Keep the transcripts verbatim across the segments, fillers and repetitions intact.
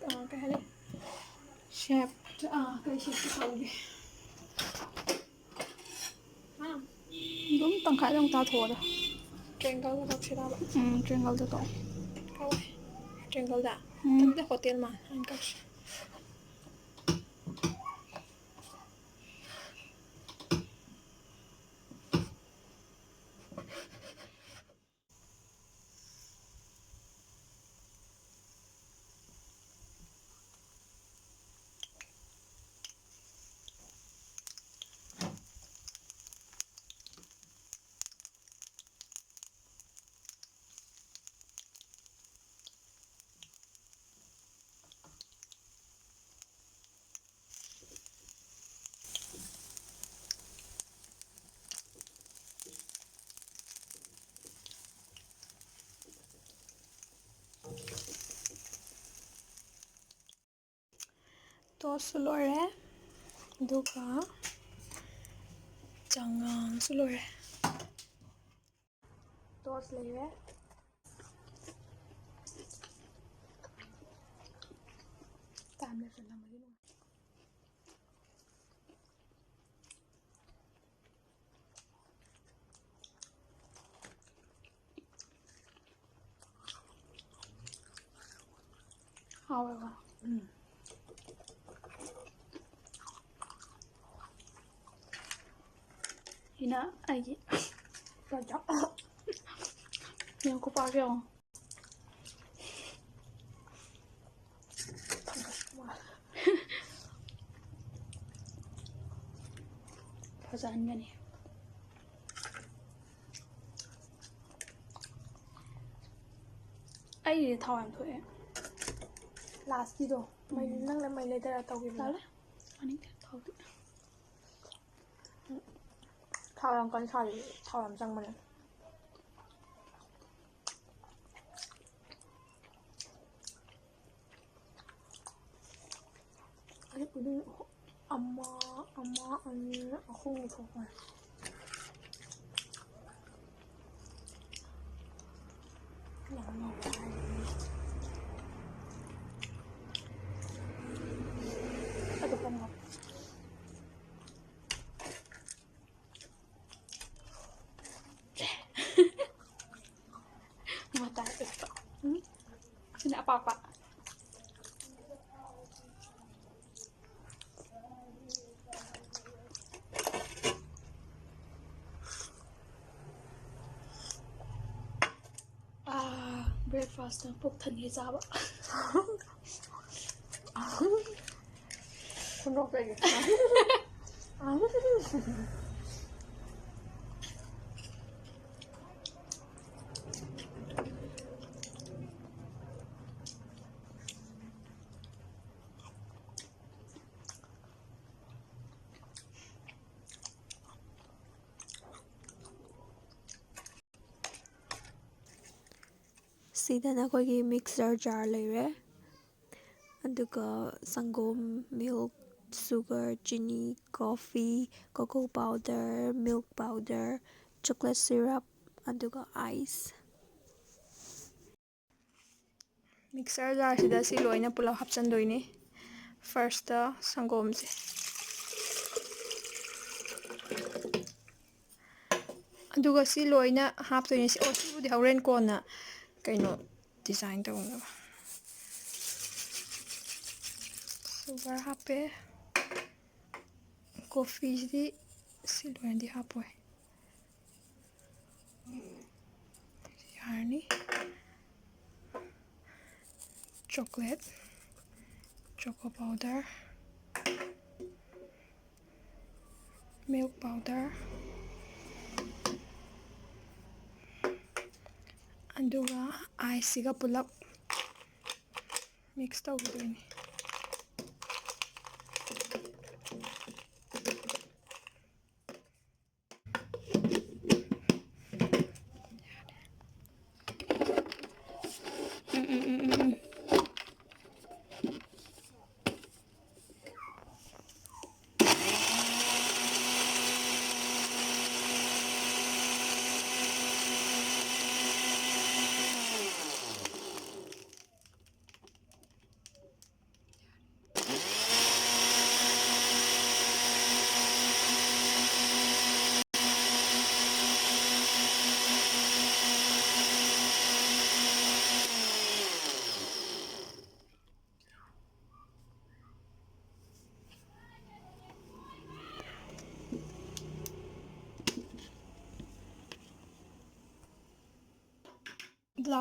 ꯑ, ꯀꯩ ꯍꯥꯏꯅꯤ? ꯁꯦꯞ꯫ ꯑ, ꯀꯩ ꯁꯦꯞꯇ ꯇꯧꯒꯦ? ꯍꯥ? ꯑꯗꯨꯝ ꯇꯪꯈꯥꯏꯗ ꯑꯃꯨꯛ ꯇꯥꯊꯣꯛꯑꯣꯗ꯫ ꯇ꯭ꯔꯦꯡꯒꯜꯗ ꯇꯧꯁꯤꯔꯕ? ꯎꯝ, ꯇ꯭ꯔꯦꯡꯒꯜꯗ ꯇꯧ꯫ ꯀꯧꯋꯦ꯫ ꯇ꯭ꯔꯦꯡꯒꯜꯗ? ꯎꯝ꯫ ꯑꯗꯨꯗꯤ ꯍꯣꯇꯦꯜ ꯃꯥꯟ ꯍꯥꯏꯅ ꯇꯧꯁꯤ꯫ ꯇꯣꯁꯁꯨ ꯂꯣꯏꯔꯦ, ꯑꯗꯨꯒ ꯆꯉꯥꯡꯁꯨ ꯂꯣꯏꯔꯦ꯫ ꯇꯣꯁ ꯂꯩꯔꯦ꯫ ꯇꯥꯏꯝ ꯂꯦꯞꯁ ꯅꯝꯕꯗꯤ ꯅꯨꯡꯉꯥꯏ꯫ ꯍꯥꯎꯋꯦꯀꯣ? ꯎꯝ꯫ ꯁꯤꯅ ꯑꯩꯒꯤ ꯄ꯭ꯔꯗꯛ꯫ ꯌꯦꯡꯉꯨ, ꯈꯨꯄꯥꯛꯁꯦ ꯌꯦꯡꯉꯨ꯫ ꯐꯖꯍꯟꯒꯅꯤ꯫ ꯑꯩꯒꯤꯗꯤ ꯊꯥꯎ ꯌꯥꯝ ꯊꯣꯛꯑꯦ꯫ ꯂꯥꯁꯀꯤꯗꯣ, ꯃꯩ-, ꯎꯝ꯫ ꯅꯪꯅ ꯃꯩ ꯂꯩꯊꯔ ꯇꯧꯈꯤꯕꯗꯣ꯫ ꯇꯜꯂꯦ꯫ ꯆꯥꯅꯤꯡꯗꯦ ꯊꯥꯎꯗꯤ꯫ ꯊꯥꯎ ꯌꯥꯝ ꯀꯟꯅ ꯁꯥꯔꯗꯤ ꯊꯥꯎ ꯌꯥꯝ ꯆꯪꯕꯅꯦ꯫ ꯑꯗꯨ ꯑꯃ, ꯑꯃ, ꯑꯅꯤ, ꯑꯍꯨꯝ ꯊꯣꯛꯄꯅꯦ꯫ ꯌꯥꯝ ꯉꯧꯕ ꯍꯥꯏꯔꯦ꯫ ꯑꯥ, breakfast ꯅ ꯄꯨꯛ ꯊꯟꯒꯩ ꯆꯥꯕ꯫ ꯁꯤꯗꯅ ꯑꯩꯈꯣꯏꯒꯤ mixer jar ꯂꯩꯔꯦ, ꯑꯗꯨꯒ ꯁꯪꯒꯣꯝ, milk, sugar, ꯆꯤꯅꯤ, coffee, cocoa powder, milk powder, chocolate syrup, ꯑꯗꯨꯒ ice꯫ Mixer jar ꯁꯤꯗ ꯁꯤ ꯂꯣꯏꯅ ꯄꯨꯂꯞ ꯍꯥꯞꯆꯤꯟꯗꯣꯏꯅꯤ꯫ First ꯇ ꯁꯪꯒꯣꯝꯁꯦ, ꯑꯗꯨꯒ ꯁꯤ ꯂꯣꯏꯅ ꯍꯥꯞꯇꯣꯏꯅꯤ꯫ ꯁꯤ, ꯑꯣ, ꯁꯤꯕꯨꯗꯤ ꯍꯣꯔꯦꯟ ꯀꯣꯟꯅ ꯀꯩꯅꯣ design ꯇꯧꯅꯕ꯫ Sugar ꯍꯥꯞꯄꯦ꯫ Coffee ꯁꯤꯗꯤ ꯁꯤ ꯂꯣꯏꯅꯗꯤ ꯍꯥꯞꯄꯣꯏ꯫ ꯌꯥꯔꯅꯤ꯫ Chocolate, cocoa powder, milk powder, ꯑꯗꯨꯒ ice ꯁꯤꯒ ꯄꯨꯂꯞ mix ꯇꯧꯈꯤꯗꯣꯏꯅꯤ꯫ ꯎꯝ, ꯎꯝ, ꯎꯝ, ꯎꯝ, ꯎꯝ꯫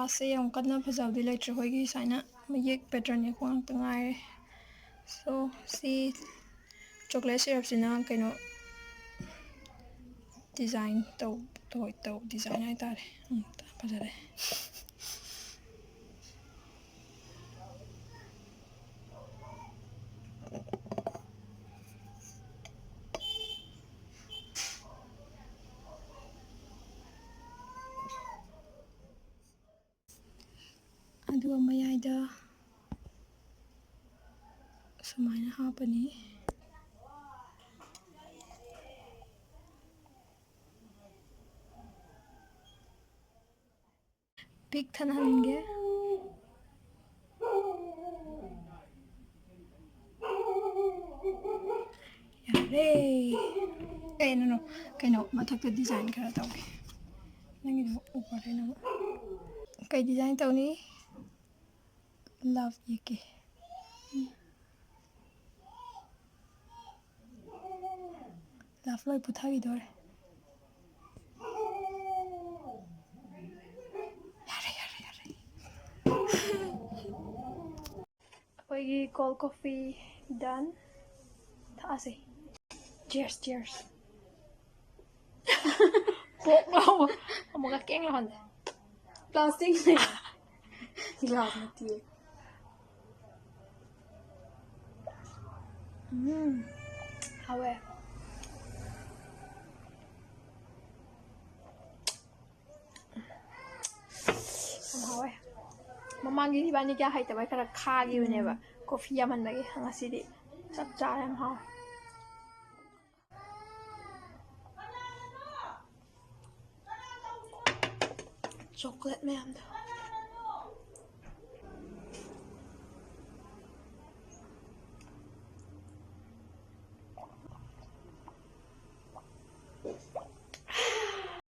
ꯑꯁꯦ ꯌꯥꯝ ꯀꯟꯅ ꯐꯖꯕꯗꯤ ꯂꯩꯇ꯭ꯔꯦ, ꯑꯩꯈꯣꯏꯒꯤ ꯁꯨꯃꯥꯏꯅ ꯃꯌꯦꯛ pattern ꯌꯦꯛꯄ ꯉꯥꯛꯇ ꯉꯥꯏꯔꯦ꯫ So ꯁꯤ chocolate syrupꯁꯤꯅ ꯀꯩꯅꯣ design ꯇꯧ ꯇꯧ ꯇꯧ design ꯍꯥꯏꯇꯥꯔꯦ꯫ ꯎꯝ, ꯐꯖꯔꯦ꯫ ꯑꯗꯨꯒ ꯃꯌꯥꯏꯗ ꯁꯨꯃꯥꯏꯅ ꯍꯥꯞꯄꯅꯤ꯫ ꯄꯤꯛ ꯊꯟꯍꯟꯒꯦ꯫ ꯌꯥꯔꯦ꯫ ꯑꯦ, no, no. ꯀꯩꯅꯣ, ꯃꯊꯛꯇ design ꯈꯔ ꯇꯧꯒꯦ꯫ ꯅꯪꯒꯤꯗꯣ over ꯂꯩꯅꯕ꯫ ꯀꯩ design ꯇꯧꯅꯤ? Love ꯌꯦꯛꯀꯦ꯫ Love ꯂꯣꯏ ꯄꯨꯊꯈꯤꯗꯣꯔꯦ꯫ ꯌꯥꯔꯦ, ꯌꯥꯔꯦ, ꯌꯥꯔꯦ꯫ ꯑꯩꯈꯣꯏꯒꯤ cold coffee done꯫ ꯊꯛꯑꯁꯦ꯫ Cheers, cheers꯫ ꯄꯣꯛ ꯂꯥꯎꯕ꯫ ꯑꯃꯨꯛꯀ ꯀꯦꯡ ꯂꯥꯎꯍꯟꯁꯦ꯫ Plastic ꯅꯦ꯫ Glass ꯅꯠꯇꯤꯌꯦ꯫ ꯎꯝ꯫ ꯍꯥꯎꯋꯦ꯫ ꯌꯥꯝ ꯍꯥꯎꯋꯦ꯫ ꯃꯃꯥꯡꯒꯤ ꯏꯕꯥꯅꯤ ꯀꯌꯥ ꯍꯩꯇꯕꯩ ꯈꯔ ꯈꯥꯈꯤꯕꯅꯦꯕ꯫ ꯎꯝ꯫ Coffee ꯌꯥꯝꯃꯟꯕꯒꯤ꯫ ꯉꯁꯤꯗꯤ ꯆꯞ ꯆꯥꯔꯦ, ꯌꯥꯝ ꯍꯥꯎꯋꯦ꯫ Chocolate ꯃꯌꯥꯝꯗꯣ꯫